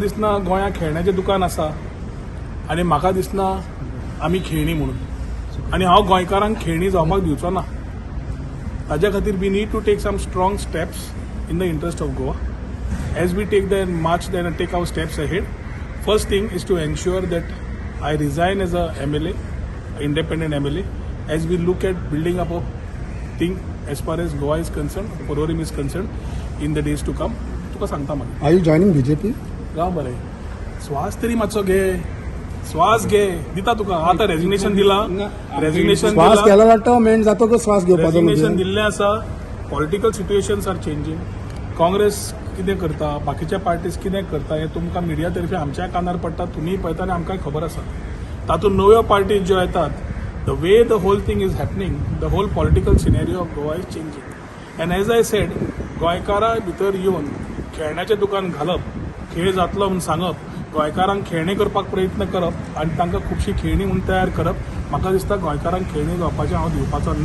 दिसना गोंयांत खेळण्याचें दुकान आसा आनी म्हाका दिसना आमी खेळणी म्हणून. आनी हांव गोंयकारांक खेळणी जावपाक दिवचो ना. ताज्या खातीर we need to take some strong steps in the interest of Goa. As we take the march, then take our steps ahead, first thing is to ensure that I resign as a MLA, independent MLA, as we look at building up a thing as far as Goa is concerned, Porvorim is concerned, in the days to come. तुका सांगता मागीर. Are you joining BJP? राव बरें, स्वास तरी मातसो घे, स्वास घे. दिता तुका आतां. रेजिग्नेशन दिला, रेजिग्नेशन श्वास दिला. केला वाटतं मेन जातो श्वास घेवपाचो रेजिग्नेशन म्हणजे. दिल्लें आसा. Political situations are changing. Congress कितें करता, बाकीच्या पार्टीज कितें करता, हें तुमकां मिडिया तर्फे आमच्या कानार पडटा, तुमीय पळयता आनी आमकांय खबर आसा. तातूंत नव्यो पार्टीज ज्यो येतात, the way the whole thing is happening, the whole political scenario of Goa is changing. And as I said, गोंयकारा भितर येवन खेळण्याचें दुकान घालप, खेळ जातलो म्हूण सांगप, गोंयकारांक खेळणें करपाक प्रयत्न करप आनी तांकां खुबशी खेळणी म्हूण तयार करप, म्हाका दिसता गोंयकारांक खेळणी जावपाचें हांव दिवपाचो ना.